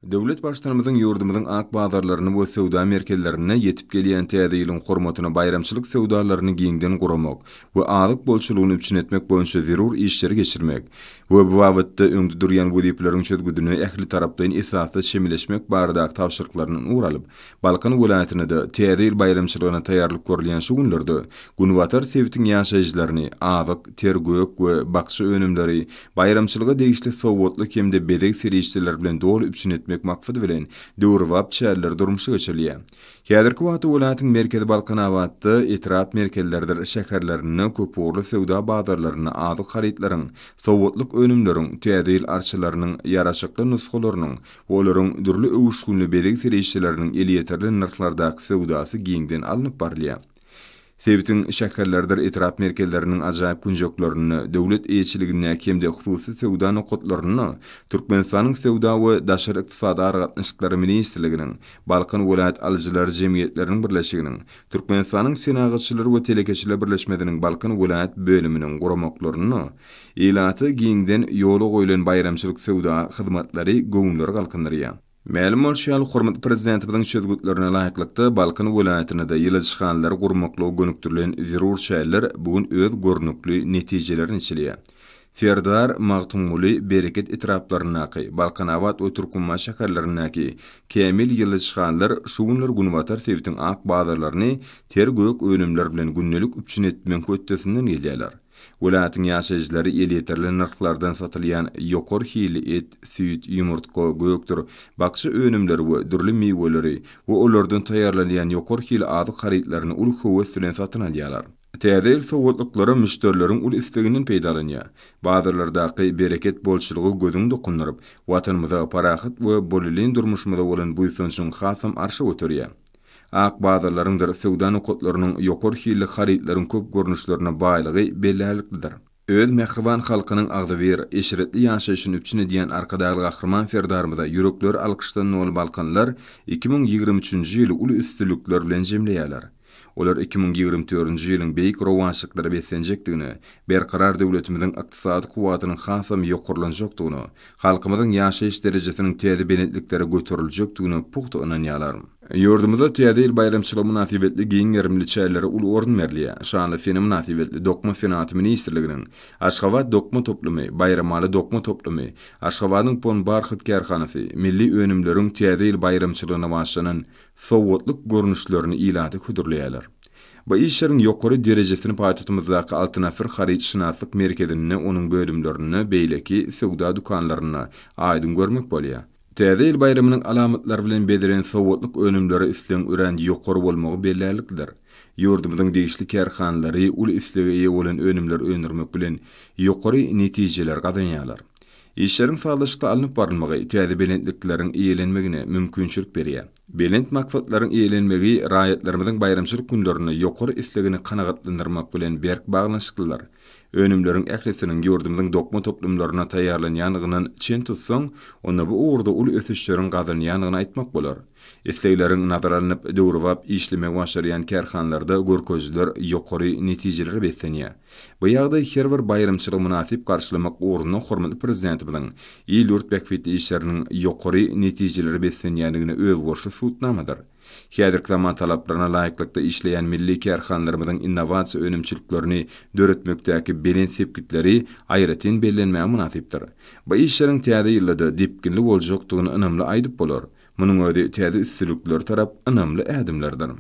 Döwlet Baştutanymyzyň ýurdumyzyň ak bazarlarynda we söwda merkezlerinde ýetip gelýän Täze ýylyň hormatyna baýramçylyk söwdalaryny giňden guramak we azyk bolçulygyny üpjün etmek boýunça zerur işleri geçirmek we bu babatda öňde durýan wezipeleriň çözgüdine ählitaraplaýyn esasda çemeleşmek baradaky tabşyryklaryndan ugur alyp, Balkan welaýatynda-da Täze ýyl baýramçylygyna taýýarlyk görülýän şu günlerde günbatar sebitiň ýaşaýjylaryny azyk, ter gök we bakja önümleri, baýramçylyga degişli sowgatlyk hem-de bezeg serişdeleri bilen doly üpjün etmek maksady bilen döwrebap çäreler durmuşa geçirilýär. Häzirki wagtda welaýatyň merkezi Balkanabatda, etrap merkezleridir şäherlerinde köpugurly söwda bazarlarynda azyk harytlaryň, sowgatlyk önümleriň, Täze ýyl arçalarynyň ýaraşykly nusgalarynyň we olaryň dürli öwüşginli bezeg serişdeleriniň elýeterli nyrhlardaky söwdasy giňden alnyp barylýar. Sebitiň şäherleridir etrap merkezleriniň ajaýyp künjeklerinde, döwlet eýeçiligindäki hem-de hususy söwda nokatlarynda Türkmenistanyň Söwda we daşary ykdysady aragatnaşyklary ministrliginiň, Balkan welaýat alyjylar jemgyýetleriniň birleşiginiň, Türkmenistanyň Senagatçylar we telekeçiler birleşmesiniň Balkan welaýat bölüminiň guramaklarynda ilata giňden ýola goýlan baýramçylyk söwda hyzmatlary göwünleri galkyndyrýar. Mälim bolşy ýaly, hormatly Prezidentimiziň çözgütlerine laýyklykda, Balkan welaýatynda-da ýyladyşhanalary gurmaklyga gönükdirilen zerur çäreler bu gün öz görnükli netijelerini eçilýär. Serdar, Magtymguly, Bereket etraplaryndaky, Balkanabat we Türkmenbaşy şäherlerindäki kämil ýyladyşhanalar şu günler günbatar sebitiň ak bazarlaryny ter gök önümler bilen gündelik üpjün etmegiň hötdesinden gelýärler. Welaýatyň ýaşaýjylary elýeterli nyrhlardan satylýan ýokary hilli et, süýt, ýumurtga, gökdür, bakja önümleri we dürli miweleri we olardan taýýarlanýan ýokary hilli azyk harytlaryny uly höwes bilen satyn alýarlar. Täze ýyl sowgatlyklary müşderileriň uly isleginden peýdalanýar. Bazarlardaky bereket bolçulygy gözüňi dokundyryp, Watanymyza, parahat we bolelin durmuşymyza bolan buýsanjyň hasam arşa göterýär. Ak bazarlaryňdyr söwda nokatlarynyň ýokary hilli harytlaryň köp görnüşlerine baýlygy bellärliklidir. Öz mähriban halkynyň agzybir, eşretli ýaşaýşyny üpjün edýän Arkadagly Gahryman Serdarymyza ýürekleri alkyşdan doly balkanlar 2023-nji ýyly uly üstünlikler bilen jemleýärler. Olar 2024-nji ýylyň beýik rowaçlyklara beslenjekdigine, Berkarar döwletimiziň ykdysady kuwwatynyň hasam ýokarlanjakdygyna, halkymyzyň ýaşaýyş derejesiniň täze belentliklere göteriljekdigine pugta ynanýarlar. Ýurdumyzda Täze ýyl baýramçylygy mynasybetli giň gerimli çärelere uly orun berilýär. Şanly sene mynasybetli Dokma senagaty ministrliginiň Aşgabat dokma toplumy, Baýramaly dokma toplumy, Aşgabadyň Ponbarhat kärhanasy milli önümleriň Täze ýyl baýramçylygyna bagyşlanan sowgatlyk görnüşlerini ilata hödürleýärler. Bu işleriň ýokary derejesini paýtagtymyzdaky Altyn asyr haryt-şynaslyk merkezinde, onuň bölümlerinde, beýleki söwda dükanlarynda aýdyň görmek bolýar. Täze ýyl baýramynyň alamatlary bilen bezelen sowgatlyk önümlere islegiň örän ýokary bolmagy bellärliklidir. Ýurdumyzyň degişli kärhanalary uly islege eýe bolan önümleri öndürmek bilen, ýokary netijeleri gazanýarlar. Işleriň sazlaşykly alnyp barylmagy täze belentlikleriň eýelenmegine mümkinçilik berýär. Belent maksatlaryň eýelenmegi raýatlarymyzyň baýramçylyk günlerinde ýokary islegini kanagatlandyrmak bilen berk baglanyşyklydyr. Önümleriň ählisiniň ýurdumyzyň dokma toplumlarynda taýýarlanýandygyndan çen tutsaň, onda bu ugurda uly ösüşleriň gazanylýandygyny aýtmak bolar. Islegleriň nazara alnyp, döwrebap işlemegi başarýan kärhanalarda görkezijiler ýokary netijelere beslenýär. Bu ýagdaý her bir baýramçylygy mynasyp garşylamak ugrunda hormatly Prezidentimiziň il-ýurt bähbitli işleriniň ýokary netijelere beslenýändigine özboluşly subutnamadyr. Häzirki zaman talaplaryna laýyklykda işleýän milli kärhanalarymyzyň innowasiýa önümçiliklerini döretmekdäki belent sepgitleri aýratyn bellenmäge mynasypdyr. Bu işleriň täze ýylda-da depginli boljakdygyny ynamly aýdyp bolar. Munuň özi täze üstünliklere tarap ynamly ädimlerdir.